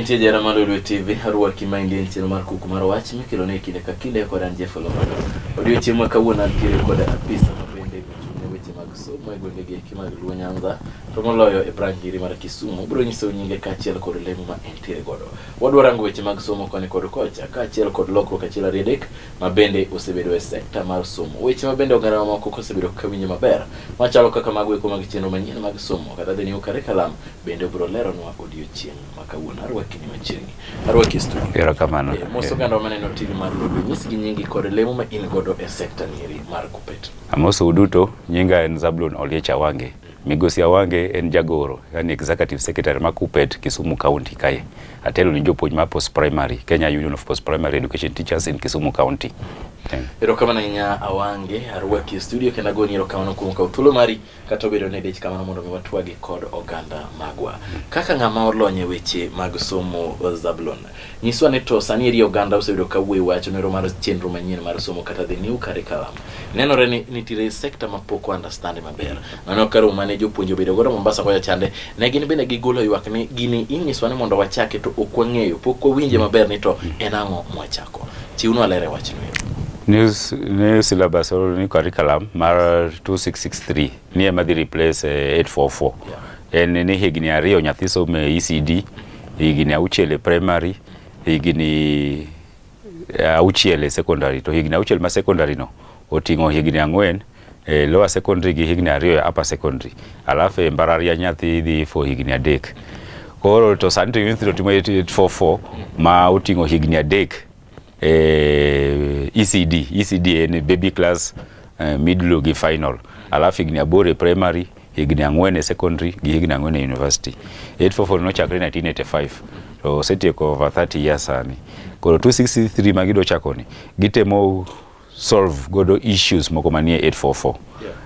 Intie jara mar Lolwe TV, arwaki ma endi en chenro mar kuku mar wach mikelo ne kinde ka kinde kod an Jeff Olomano. Odiochieng' ma kawuono antiere kod apisa ma bende ochung' ne weche mag somo e gwenge gi eki mag Luo Nyanza, to moloyo e branch iri mar Kisumu. Obiro nyisou nyinge kaachiel kod lemo ma entiere godo. Wadwa rango weche mag somo koni kod kocha, kaachiel kod lokruok achiel ariyo adek ma bende osebedo e sekta mar somo. Weche ma bende oganda mamoko kosebedo ka winjo maber, machalo kaka mago eko mag chenro manyien mag somo kata the new curriculum bende obiro leronwa odiochieng' ma kawuono. Arwaki ni machiegni. Arwaki e studio. Erokamano. Mos oganda maneno TV mar Lolwe, nyisgi nyingi kod lemo ma in godo e sekta nieri mar Kuppet. Amosou duto, nyinga en Zablon Oliech Awange. Migosi Awange en jagoro, yani executive secretary ma Kuppet Kisumu County kae. Atelo ni jopuonj ma post primary, Kenya Union of Post Primary Education Teachers in Kisumu County. Erokamano ahinya Awange, arwaki e studio kendo agoni erokamano kuom kawo thuolo mari kata obedo ni dich kamano mondo mi watwagi kod oganda magwa. Kaka ng'ama olony e weche mag somo Zablon, nyiswa ni to sani eri oganda osebedo ka wuoyo wach nero mar chenro manyien mar somo kata the new curriculum. Nenore ni nitiere sekta ma pok understand maber. Mano ka romo mane jopuonj obedo godo Mombasa kocha chande, ne gin bende gigolo ywak ni gini inyiswa ni mondo wachake to ok wang'eyo, pok wawinje maber ni to en ang'o mwachako. Chiwnwa ler e wachno. New syllabus or new curriculum mar 2663 ni ema dhi replace 844. En ni higni 2 nyathi somo e ECD, higni 6 e primary, higni 6 e secondary. To higni 6 ma secondary no oting'o higni 4 e lower secondary gi higni 2 e upper secondary. Alafu e mbalariany nyathi dhi for higni 3. Koro to sani to nyithindo timo 844 ma oting'o higni 3 e ECD. ECD en baby class, middle gi final. Alafu higni 8 e primary, higni 4 e secondary gi higni 4 e university. 844 nochakre 1985 to osetieko over 30 years sani. Koro 2663 ma gidwa chako ni gitemo solve godo issues moko manie 844.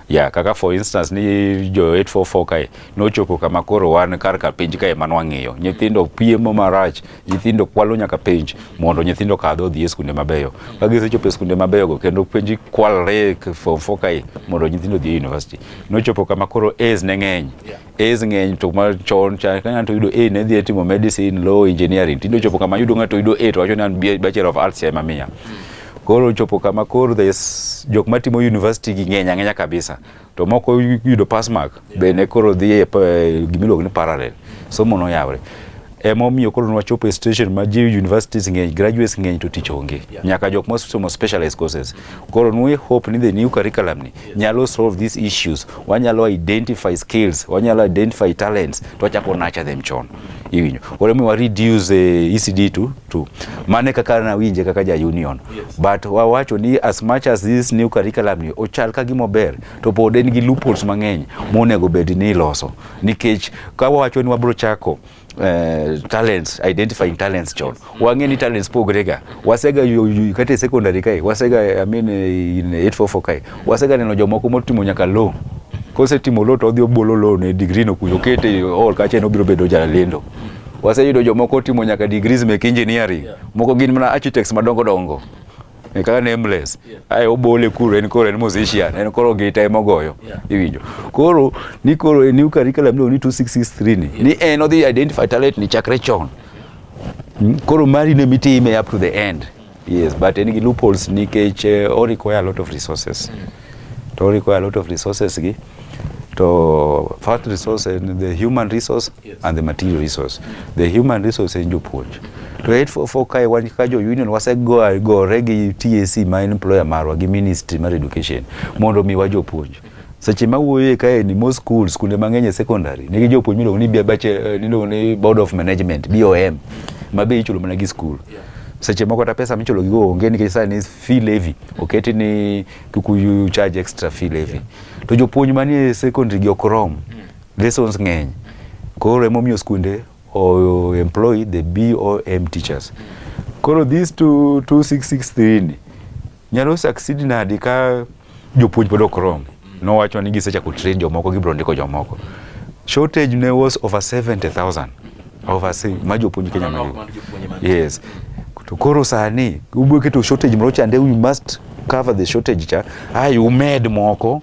Yeah, kaka for instance ni jo 844 kae nochopo kama koro wan kar ka penj kae manwang'iyo. Nyithindo piemo marach, nyithindo kwalo nyaka penj mondo nyithindo kadh odhi e skunde mabeyo. Ka gisechopo e skunde mabeyo go kendo penj kwalre form 4 kae mondo nyithindo odhi e university. Nochopo kama koro A's ne ng'eny. A's ng'eny to ma chon cha ka ng'ato yudo A ne dhi timo medicine, law, engineering. Tinde ochopo kama yudo ng'ato yudo A to wacho ni an Bachelor of Arts ema miya. Koro ochopo kama koro there's jok matimo university gi ng'eny ang'enya kabisa. To moko yudo pass mark bende koro dhi e gimiluongo ni parallel. Somo noyawre. Emomiyo koro nwachopo e station ma ji universities ng'eny, graduates ng'eny to tich onge. Nyaka jok mosomo specialized courses. Koro we hope ni the new curriculum ni nyalo solve these issues. Wanyalo identify skills, wanyalo identify talents, to wachako nurture them chon. Iwinjo. Koro emomiyo wa reduce ECD to 2. Mane kaka nawinje kaka ja union. But wawacho ni as much as this new curriculum ni ochal ka gima ober, to pod en gi loopholes mang'eny monego bed ni iloso. Nikech ka wawacho ni wabro chako talents, identifying talents chon. Wang'e ni talents pogre ga. Wasega kata e secondary kae, wasega, I mean in 844 kae, wasega neno jomoko motimo nyaka law. Kosetimo law to odhi obolo law ne degree no kucho, okete e hall kacha en obiro bedo jalendo. Waseyudo jomoko otimo nyaka degrees mek engineering. Moko gin mana architects madongo dongo. Kaka nameless. Ae obole kuro en koro en musician, en koro gita ema ogoyo. Iwinjo. Koro ni koro e new curriculum miluongo ni 2663 ni en odhi identify talent ni chakre chon. Koro mari ne mitime up to the end. Yes, but en gi loopholes nikech o require a lot of resources. To o require a lot of resources gi. To first resource en the human resource and the material resource. The human resource en jopuonj. To 844 kae wan kaka jo union wasegore gi TSC ma en employer marwa gi ministry mar education mondo omiwa jopuonj. Seche ma wuoyoe kae ni most schools, skunde mang'eny e secondary nigi jopuonj miluongo ni miluongo ni board of management, BOM, ma be ichulo mana gi school. Seche moko kata pesa michulo gigo onge nikech sani fee levy oketi ni kik charge extra fee levy. To jopuonj manie secondary gi ok rom. Lessons ng'eny. Koro emomiyo skunde o employ the BOM teachers. Koro this 2663 ni nyalo succeed nadi ka jopuonj pod ok rom? Nowacho ni gisechako train jomoko, gibiro ndiko jomoko. Shortage ne was over 70,000 over ma jopuonj Kenya Mano mangima. nok mar jopuonje mantie. Yes. To koro sani ubiro keto shortage moro chande, we must cover the shortage cha. Ai umed moko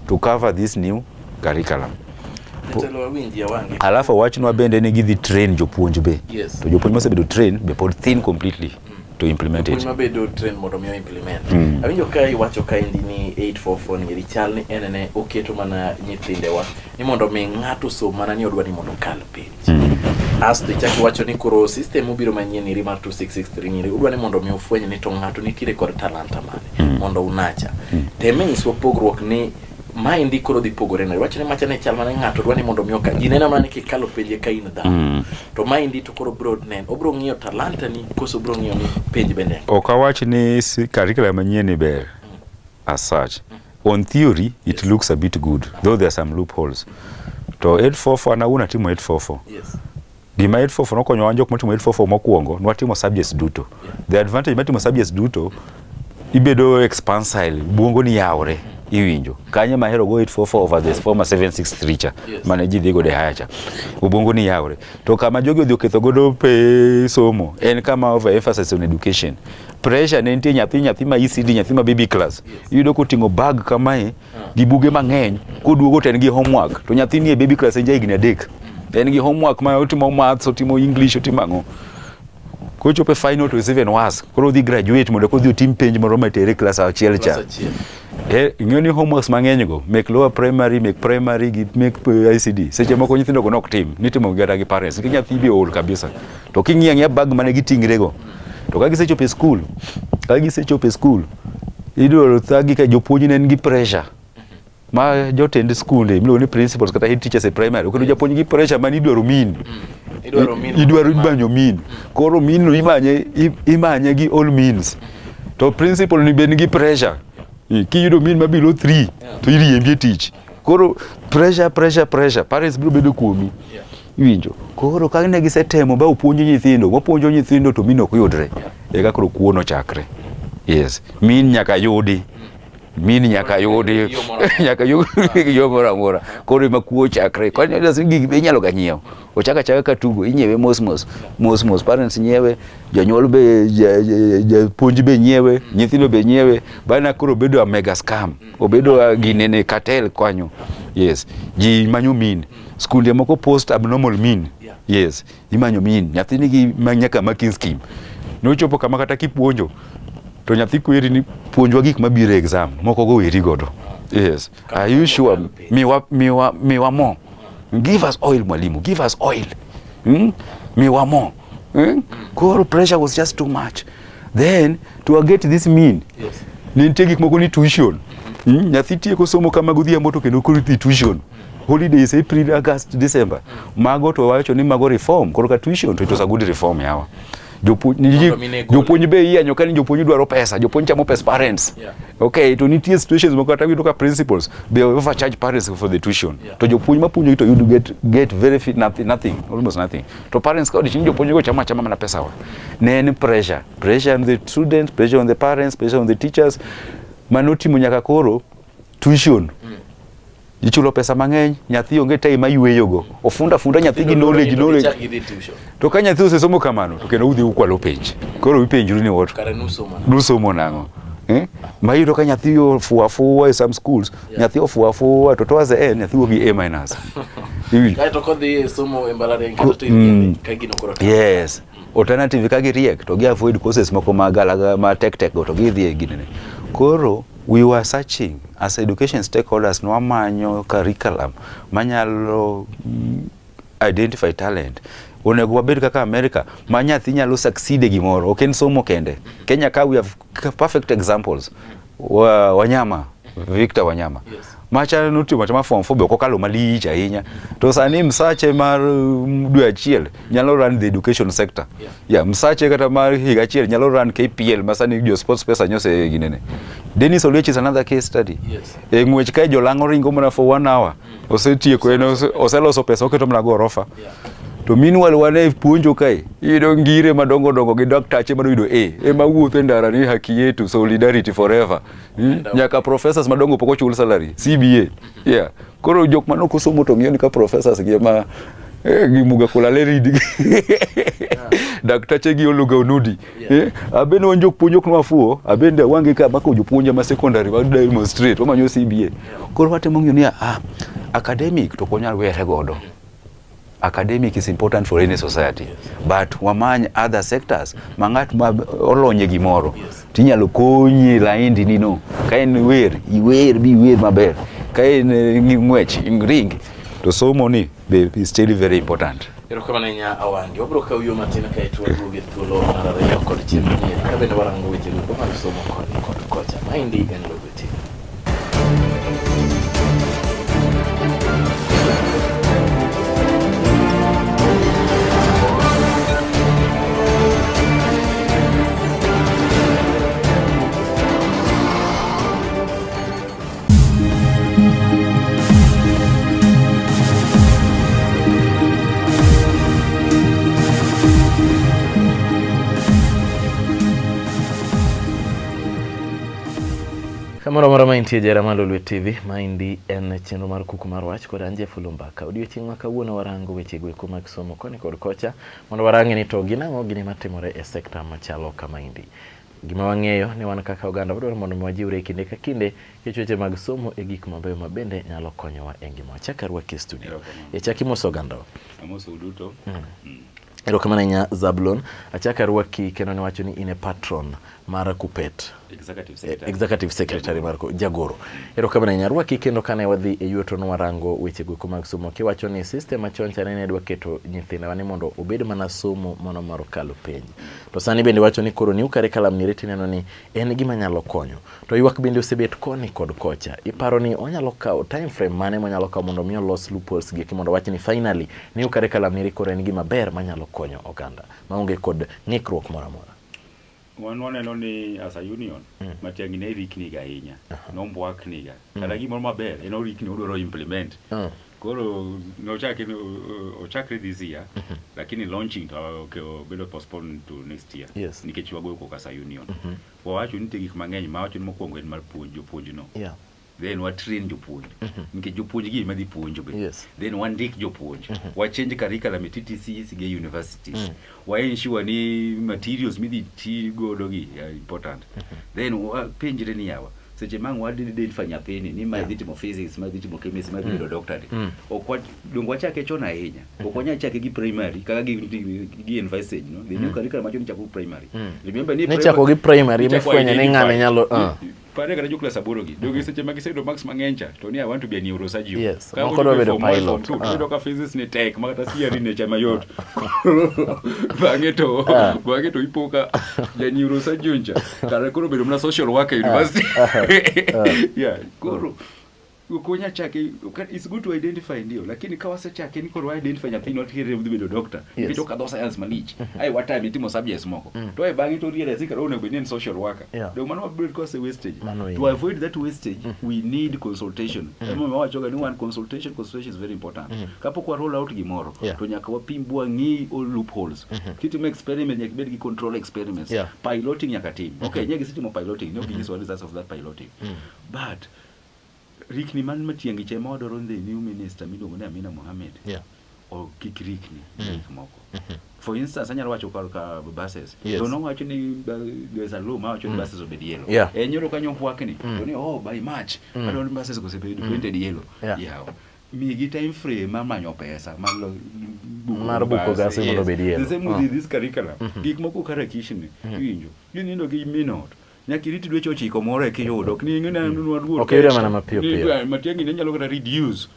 to cover this new curriculum. Jatelo awinji awangi. Alafu wachnwa bende ni gidhi train jopuonj be. Yes. To jopuonj mosebedo train be pod thin completely to implement Jopuonj it. mabedo train mondo mi implement. Awinjo ka iwacho kaendi ni 844 ni chal ni en ne oketo mana nyithindewa ni mondo mi ng'ato som mana ni odwa ni mondo okal penj. Asto ichako iwacho ni koro system mobiro manyien iri mar 2663 ni udwa ni mondo mi ofweny ni to ng'ato nitiere kod talanta mane mondo unacha. Teme nyiswa pogruok ni maendi koro dhi pogore nade. Iwacho ni macha ne chal mana ni ng'ato dwa ni mondo mi okal. Ji neno mana ni kikalo penj eka in dhano. To maendi to koro bro nen obro ng'iyo talanta ni koso obro ng'iyo ni penj bende. Ok awach ni curriculum manyien ni ber as such. On theory it looks a bit good though there are some loopholes. To 844 an awuon atimo 844. Yes. Gima 844 nokonyo wan jok motimo 844 mokwongo, nwatimo subjects duto. The advantage mar timo subjects duto, ibedo expansile, buongo ni yawre, iwinjo. Kanyo mahero go 844 over the former 763 cha, mane ji dhi godo e higher cha. Ubongo ni yawre. To kama jogi odhi oketho godo pe somo, en kama over emphasis on education. Pressure ne nitie nyathi nyathi ma ECD, nyathi ma baby class. Iyudo koting'o bag kamae, gi buge mang'eny, koduogo to en gi homework. To nyathi nie baby class en ja higni 3. En gi homework ma otimo maths, otimo English, otimo ang'o. Kochopo e final to is even worse. Koro odhi graduate mondo kodhi otim penj moro matere klas achiel cha. Class achiel. Eh, ing'eyo ni homeworks mang'eny go, mek lower primary, mek primary gi mek ICD. Seche moko nyithindo go nok tim, nitimo gi kata gi parents. Nikech nyathi be ool kabisa. To king'iyo ang'iya bag mane giting're go. To ka gisechopo e school, ka gisechopo e school, idwaro thagi ka jopuonj ne nigi pressure. Ma jotend skunde miluongo ni principals kata head teachers e primary oketo japuonj gi pressure mane idwaro mean. Idwaro mean. Idwaro imanyo mean. Koro mean no imanye imanye gi all means. To principal ni be nigi pressure. Kiyudo mean ma below 3 to iriembi e tich. Koro pressure pressure pressure parents biro bedo kuomi. Iwinjo. Koro ka ne gisetemo ba opuonjo nyithindo, wapuonjo nyithindo to mean ok yudre. Eka koro kuo nochakre. Yes. Mean nyaka yudi. Mean nyaka yudi. Nyaka yudi yo moro amora. Koro ema kuo chakre. Kwani gigi be inyalo ga nyiewo. Ochak achaka ka tugo, inyiewe mos mos. Mos mos parents nyiewe, jonyuol be japuonj be nyiewe, nyithindo be nyiewe. Bana koro obedo a mega scam. Obedo a ginene cartel kanyo. Yes. Ji manyo mean. Skunde moko post abnormal mean. Yes. Imanyo mean. Nyathi nigi nyaka marking scheme. Nochopo kama kata kipuonjo to nyathi kweri ni puonjwa gik mabiro e exam moko go weri godo. Yes. Are you sure? Miwa miwa miwa mo. Give us oil mwalimu, give us oil. Miwa mo. Koro pressure was just too much. Then to get this mean. Yes. Ne nitie gik moko ni tuition. Nyathi tieko somo kama godhiambo to kendo koro idhi tuition. Holidays April, August, December. Mago to wacho ni mago reform. Koro ka tuition to it was a good reform yawa. Jopuonj be iyanyo ka ni jopuonj dwaro pesa, jopuonj chamo pes parents. Okay, to nitie situations moko kata iyudo ka principals be overcharge parents for the tuition. To jopuonj mapuonjo to you get very few, nothing, nothing, almost nothing. To parents ka odich ni jopuonj go chamo achama mana pesa wa. Ne en pressure, pressure on the students, pressure on the parents, pressure on the teachers. Manotimo nyaka koro tuition. Ichulo pesa mang'eny, nyathi onge time mayweyogo. Ofunda funda nyathi gi knowledge, knowledge. To ka nyathi osesomo kamano, to kendo udhi ukwalo penj. Koro ipenjru ni what? Kare nusomo nang'o? Nusomo nang'o? Ma iyudo ka nyathi ofuwa fuwa e some schools, nyathi ofuwa fuwa to towards the end nyathi wuok gi A minus. Iwinjo? Kaeto kodhi e somo e mbalariany kata to iriembe ka gino koro Yes. Alternative ka giriek to gi avoid courses moko ma galaga ma tek tek go to gidhi e ginene. Koro we were searching as education stakeholders, nwamanyo curriculum manyalo identify talent. Onego wabed kaka America ma nyathi nyalo succeed e gimoro, ok en somo kende. Kenya ka we have perfect examples. Wanyama, Victor Wanyama. Yes. Macha notimo chama form 4 be ok okalo malich ahinya. To sani msache mar dwe achiel nyalo run the education sector. Yeah, msache kata mar higa achiel nyalo run KPL ma sani jo sports pesa nyose ginene. Dennis Oliech is another case study. Yes. E ng'wech kae jolang'o ringo mana for 1 hour. Osetieko en oseloso pesa oketo mana gorofa. To meanwhile wan e puonjo kae, iyudo ngire madongo dongo gi daktache manoyudo A, ema wuotho e ndara ni haki yetu, solidarity forever. Nyaka professors madongo pok ochul salary, CBA. Yeah. Koro jok manok osomo to ng'iyo ni ka professors gi ema Gi Muga Kulale read. Daktache gi Oluga Onudi. Eh, abende wan jopuonj ok nwafuo, abende wange ka mako jopuonj ma secondary wa demonstrate wamanyo CBA. Koro watemo ng'iyo ni ah, academic to ok wanyal were godo. Academic is important for any society. But wamany other sectors ma ng'at ma olony e gimoro tinyalo konyi e laindi ni no. Ka en wer, iwer bi iwer maber. Ka en ng'wech, ring. To somo ni be is still very important. Erokamano ahinya Awangi. Wabiro kawo yo matin kaeto waduogo e thuolo mar ariyo kod chenro ni ka bende warango weche go mag somo koni kod kocha. Maendi en Lolwe TV. Kamoro amora ma intie jahera mar Lolwe TV, maendi en chenro mar kuku mar wach kod an Jeff Olumbaka. Odiochieng' ma kawuono warango weche goeko mag somo koni kod kocha mondo warang'e ni to gin ang'o gini matimore e sekta machalo kamaendi. Gima wang'eyo ni wan kaka oganda wadwaro mondo mi wajiwre e kinde ka kinde nikech weche mag somo e gik mabeyo ma bende nyalo konyowa e ngimawa. Chak arwaki e studio. E chak imoso ogandawa. Amoso duto. Erokamano ahinya Zablon. Achak arwaki kendo niwacho ni in e patron mar Kupet. Executive Secretary. Executive Secretary mar Jagoro. Erokamano ahinya. Arwaki kendo kane wadhi e yuto nwarango weche goeko mag somo kiwacho ni system machon cha nene dwa keto nyithindawa ni mondo obed mana somo mano mar kalo penj. To sani bende wacho ni koro new curriculum ni tineno ni en gima nyalo konyo. To ywak bende osebet koni kod kocha. Iparo ni onyalo kawo time frame mane monyalo kawo mondo mi olos loopholes gi mondo wach ni finally new curriculum ni koro en gima ber manyalo konyo oganda maonge kod ng'ikruok moro amora. Wan waneno ni as a union Matiang'i ne rikni ga ahinya. Nombwakni ga. Kata gimoro maber en orikni odwaro implement. Koro nochake ochakre this year lakini launching to okay, obedo postponed to next year. Nikech wagoyo koko as a union. Wawacho ni nitie gik mang'eny ma wacho ni mokwongo en mar puonj jopuonj no. Then wa train jopuonj. Nikech jopuonj gi ema dhi puonjo be. Then wandik jopuonj. Wa change curriculum e TTCs gi universities. Wa ensure ni materials midhi ti godo gi are important. Then wapenjre ni yawa seche ma ang' wadhi identify nyathini ni mae dhi timo physics, mae dhi timo chemistry, mae dhi bedo doctor ni. Ok wa donge wachake chon ahinya. Ok wanyal chake gi primary kaka gi envisage no. The new curriculum wacho ni chako primary. Remember ni Ni chako gi primary ichako mifwenyo ni ng'ane identify. nyalo Pare kata jo klas aboro gi. Donge seche ma giseyudo marks mang'eny cha to ni I want to be a neurosurgeon. Yes, Ka moko dwa ochopo e bedo form one, form pilot. two, to iyudo ka physics ni tek ma kata theory ne cha mayot. Bang'e to ipo ka ja neurosurgeon cha kare koro obedo mana social worker e university. Yeah, koro ok wanyal chake it's good to identify ndio lakini ka wasechake ni koro wa identify nyathini watere odhi bedo doctor nikech okadho science malich ai watime timo subjects moko to e bang'e to realize ni kara onego bed ni en social worker do mano wabiro kose wastage Mano to avoid that wastage we need consultation emomiyo wawachoga ni wan consultation consultation is very important kapok wa roll out gimoro to nyaka wapim wang'i all loopholes kitimo experiment nyaka ibed gi control experiments piloting nyaka tim okay nye gisetimo piloting ne ok ginyisowa results of that piloting but rikni man Matiang'i cha ema wadwaro ni the new minister miluongo ni Amina Mohamed o kik rikni gik moko. For instance, anyalo wacho korka buses. To nowacho ni there's a law mawacho ni buses obed yellow. E nyoro kanyo hwakni to ni oh by March adwaro ni buses go osebed painted yellow. Yawa. Migi time frame mar manyo pesa mar buko Mar buko bus. gasi mondo obed yellow. The same with this curriculum. Gik moko karakishni iwinjo. Ginindo gi minot. Nyaka irit dweche ochiko moro eka iyud. Ok ni ing'e ni waduogo. Ok iyude mana mapiyo piyo. Matiang'i ne nyalo kata reduce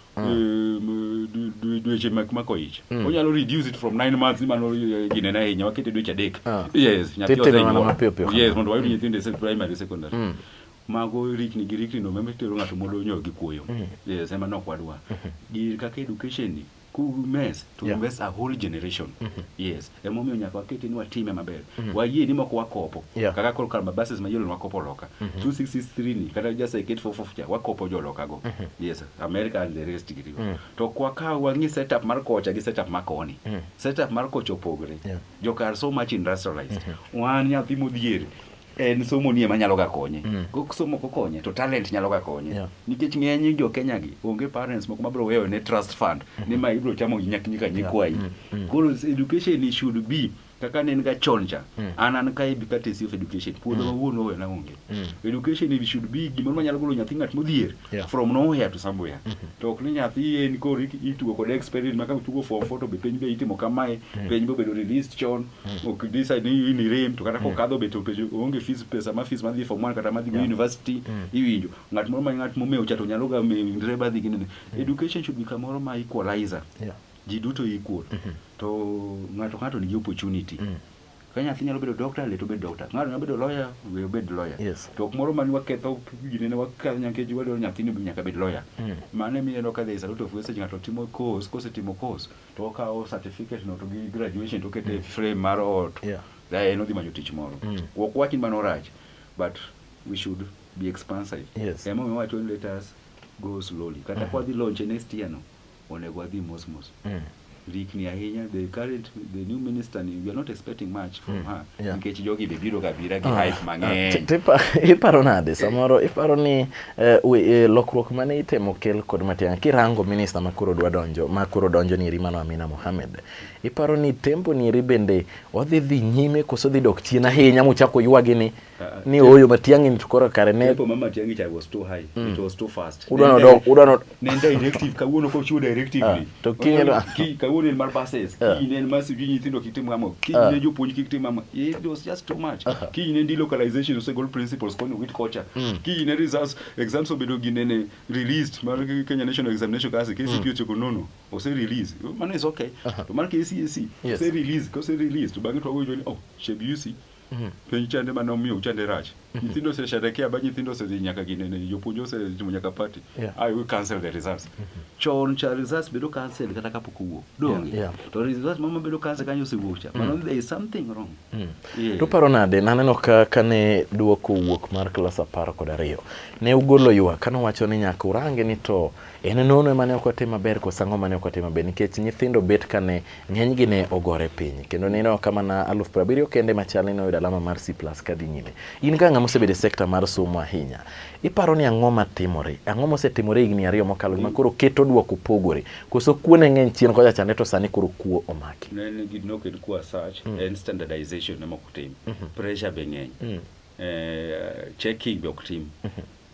dweche mak mako ich. Onyalo reduce it from 9 months ni mano ginene ahinya wakete dweche adek. Yes, nyathi Titime mana osenyuol. mapiyo piyo. Yes, mondo wayud nyithindo e primary secondary. Mago rikni gi rikni no ema tero ng'ato modonjo gi kuoyo. Yes, ema nok wadwa. Gir kaka education ni ku mess to invest a whole generation. Yes, emomiyo nyaka wakete ni watime maber. Wayie ni moko wakopo. Kaka koro kar buses ma yellow wakopo loka. 2663 ni kata just like 844 cha wakopo joloka go. Yes, America and the rest girigo. To kwa ka wang'i setup mar kocha gi setup mar koni. Setup mar kocha opogre. Joka are so much industrialized. Wan nyathi modhier. En somo ni ema nyalo ga konye. Kok somo kokonye to talent nyalo ga konye. Nikech ng'eny jo Kenya gi onge parents moko mabiro weyo ne trust fund ni ma ibiro chamo nyaka nyikwayi. Koro education should be kaka ne en ga chon cha. An kae bi courtesy of education. Puodho ma wuon owena onge. Education it should be gimoro manyalo golo nyathi ng'at modhier from nowhere to somewhere. To ok ni nyathi en koro itugo kode experiment ma ka tugo form 4 to be penj be itimo kamae, penj be obedo released chon, ok decide ni in irem to kata kokadho be to penj onge fees, pesa ma fees madhi form 1 kata madhi go university iwinjo. Ng'at moro ma ng'at momewo cha to nyalo ga mewo ba dhi ginene. Education should be kamoro ma equalizer. Ji duto equal. To ng'ato ng'ato nigi opportunity. Ka nyathi nyalo bedo doctor, let obed doctor. Ng'ato nyalo bedo lawyer, we obed lawyer. To ok moro mani waketho ginene waketho nikech wadwaro nyathini nyaka bed lawyer. Mano ema ineno ka there is a lot of wastage ng'ato timo course, kosetimo course to okawo certificate no to gi graduation to okete e frame mar ot. Dae en odhi manyo tich moro. Ok wach ni mano rach, but we should be expansive. Emomiyo wacho ni let us go slowly. Kata kwa dhi launch next year no, onego wadhi mos mos. Rikni ahinya the current the new minister ni we are not expecting much from her nikech jogi be biro ga bira gi hype mang'eny. Iparo nade samoro iparo ni lokruok mane itemo kel kod Matiang'i kirango minister makoro dwa donjo makoro donjo ni eri mano Amina Mohamed iparo ni tempo ni eri bende odhi dhi nyime koso dhi dok chien ahinya mochako ywagi ni ni ooyo Matiang'i ni to koro kare ne Tempo ma Matiang'i cha was too high. It was too fast. Udwa no Ne en directive kawuono kochiwo directive ni. To kiny Ki kawuono en mar buses, kiny ne en mar sijui nyithindo kik tim ang'o, kiny ne jopuonj kik tim ang'o. It was just too much. Kiny ne delocalization osegol principles koni wit kocha. Kiny ne results exams obedo ginene released mar Kenya National Examination Council KCPE otieko nono ose release. Mano is okay. To mar KCSE ose release kose release to bang'e to wawinjo ni oh Shebusi penj chande mane omiyo chande rach. Nyithindo osesherekea ba nyithindo osedhi nyaka ginene jopuonj osetimo nyaka party. I will cancel the results. Chon cha results bedo cancel kata kapok owuok. Donge? To results mama bedo cancel kanyo osewuok cha. Mano there is something wrong. To paro nade naneno ka kane duoko wuok mar klas 12 ne ugolo ywak kane uwacho ni nyaka urange ni to en nono ema ne ok otim maber koso ang'o mane ok otim maber nikech nyithindo bet kane ng'enygi ne ogore piny kendo neno ka mana 70,000 kende machal ni noyudo alama mar C+ kadhi nyime. In ka ng'ama osebedo e sekta mar somo ahinya, iparo ni ang'o matimore? Ang'o mosetimore higni 2 mokalo ma koro keto duoko pogore? Koso kuo ne ng'eny chien kocha chande to sani koro kuo omaki? Ne en gino ok en kuo as such, en standardization ema ok tim. Pressure be ng'eny. Checking be ok tim.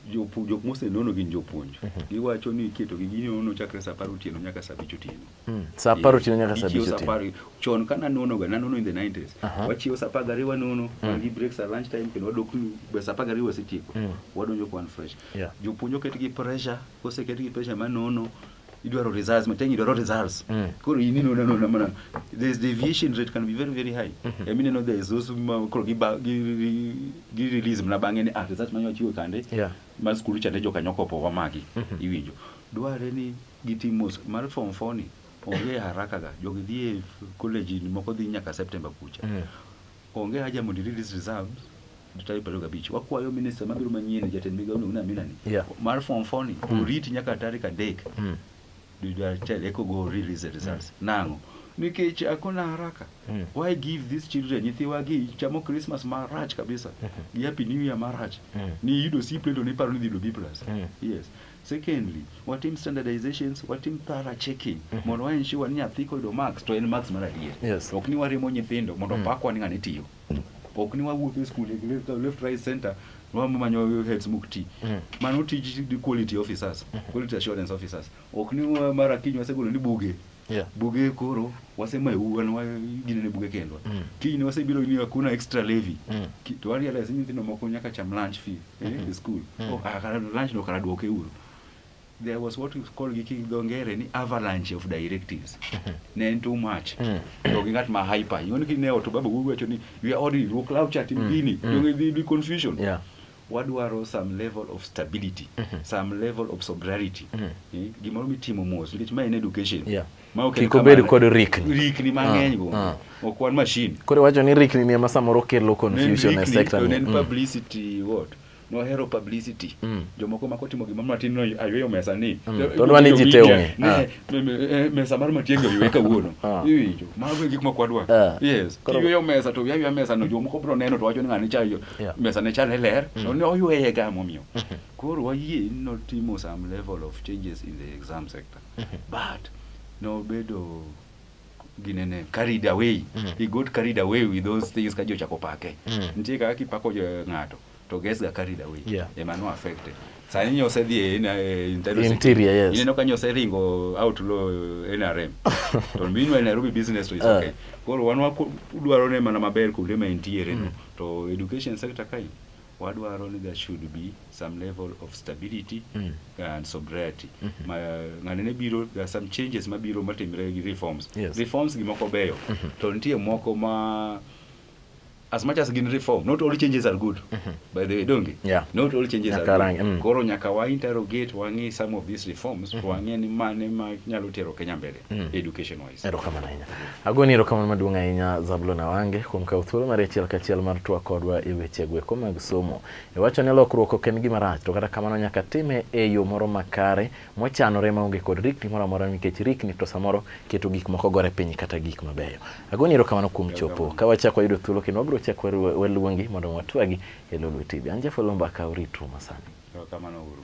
Jok mosenono gin jopuonj. Giwacho ni iketo gi ginono chakre saa 10 otieno nyaka saa 5 otieno. Saa 10 otieno nyaka saa 5 otieno. Chon ka nanono ga, nanono in the 90s. Wachiewo saa 12 wanono, wan gi breaks at lunch time kendo wadok be saa 12 wasetieko. Wadonjo ka wan fresh. Jopuonj oket gi pressure, koseket gi pressure manono, idwaro results, Matiang'i dwaro results. Koro in inono anona mana there's deviation rate can be very very high. Ema ineno there is those ma koro gi gi release mana bang'e ni results manyo wachiwo kande. Mar skul chande jokanyo kopo wamaki. Iwinjo. Dwarre ni gitim mos mar form 4 ni onge haraka ga. Jogi dhi e college moko dhi nyaka September kucha. Onge haja mondo i release results tarik 25. Wakwayo minister mabiro manyien jatend migao no Amina ni. Mar form 4 ni orit nyaka tarik 3. Dwe achiel eko go release the results. Nang'o? Nikech hakuna haraka. Why give these children nyithiwa gi chamo Christmas marach kabisa. Gi Happy New Year marach. Ni yudo C plate to niparo ni dhi yudo B plus. Yes. Secondly, watim standardizations, watim thorough checking mondo wa ensure ni nyathi koyudo marks to en marks mar adier. Ok ni waremo nyithindo mondo opakwa ni ng'ani tiyo. Ok ni wawuotho e skul left right center wamanyo heads mok ti. Mano tij quality officers, quality assurance officers. Ok ni mara kiny wasegolo ni buge. Buge koro wasemayo wan ginene buge kendwa. Kiny wasebiro ni hakuna extra levy. To wa realize ni nyithindo moko nyaka cham lunch fee e school. Oh, kara lunch no kara duoke uru. There was what is called gi dho ngere ni avalanche of directives. Ne en too much. To gi ng'at ma hyper. Ing'o ni ne ot baba wuoyi wacho ni we are ordering ruok law cha tim gini. Donge dhi di confusion. Wadwaro some level of stability, some level of sobriety. Gimoro mitimo mos nikech ma en education. Ma ok en Kik obed kamano. kod rikni. Rikni mang'eny go. Ok wan machine. Koro iwacho ni rikni ni ema samoro kelo confusion e Rikni, sector to ni. ne en publicity what? Nohero publicity. Jomoko ma kotimo gimoro matin no ayweyo mesa ni. To odwa ni ji te ong'e. Ne, mesa mar Matiang'i oywe kawuono. Iwinjo. Mago e gik mok wadwa. Yes. Kiyweyo mesa to ywa mesa no jomoko biro neno to wacho ni ng'ani cha mesa ne chal ler. To ne oyweye ga momiyo. Koro wayie ni notimo some level of changes in the exam sector. But nobedo ginene carried away. He got carried away with those things ka ji ochako pake. Nitie kaka kipako ng'ato to gets ga carried away. Ema no affected. Sani nyo osedhi e interior Interior, yes. Ineno ka nyo oseringo out lo NRM. To meanwhile Nairobi business to is okay. Koro wan wadwaro ne mana maber kuonde ma entiere no. To education sector kae wadwaro ni there should be some level of stability and sobriety. Ma ng'ane ne biro, there are some changes mabiro matimre gi reforms. Reforms gimoko beyo. To nitie moko ma as much as gin reform, not all changes are good. By the way, donge? Not all changes Nyaka are good. rang-. Koro nyaka wa interrogate, wang'i some of these reforms, to wang'e ni mane ma nyalo tero Kenya mbele, education wise. Erokamano ahinya. Agoni erokamano maduong' ahinya Zablon Awange kuom kawo thuolo mar achiel kachiel mar twak kodwa e weche goeko mag somo. Iwacho ni lokruok ok en gima rach, to kata kamano nyaka time e yo moro makare mochanore maonge kod rikni moro amora nikech rikni to samoro keto gik moko gore piny kata gik mabeyo. Agoni erokamano kuom chopo. Ka wachako wayudo thuolo kendo wabiro chako waluongi mondo watwagi e Lolwe TV. An Jeff Oloo Mbaka, uritru masani. Erokamano uru.